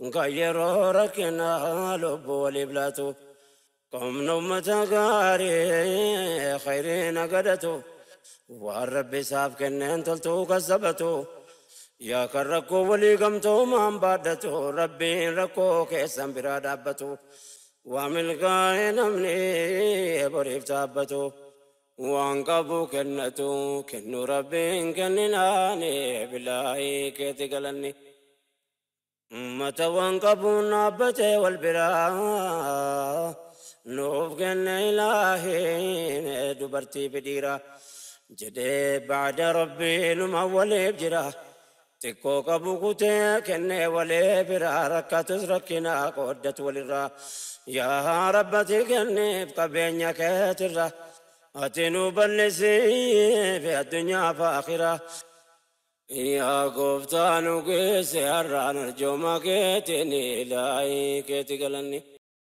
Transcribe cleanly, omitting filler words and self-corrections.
Kan yeroo rakkinaa lubbuu waliif laatu. Qomna ummata gaarii khayriin agadatu. Waan Rabbi isaaf kenneen toltuu kassabatu. Yaa kan rakkoo walii gamtoomaan baadhatu, Rabbiin rakkoo keessan biraa dhaabbatu. Waa milkaa'e namni boriif dhaabbatu. Waan qabu kennatu, kennu Rabbiin kenninaani bilaahii keeti galanni. Ummata waan qabuun dhaabbatee wal biraa nuuf kenne ilaahiin dubartii fi dhiira jedhee ba'da Rabbii numa waliif jira. Xiqqoo qabu kutee kennee walii biraa, rakkatus rakkina qooddatu walirraa. Yaa Rabbati kenniif qabeenya keetirra, ati nu bal'isiif addunyaa fi akhiraa. Yaa gooftaa nu geesse har'aan arjooma keetiin, ilaahii keeti galanni.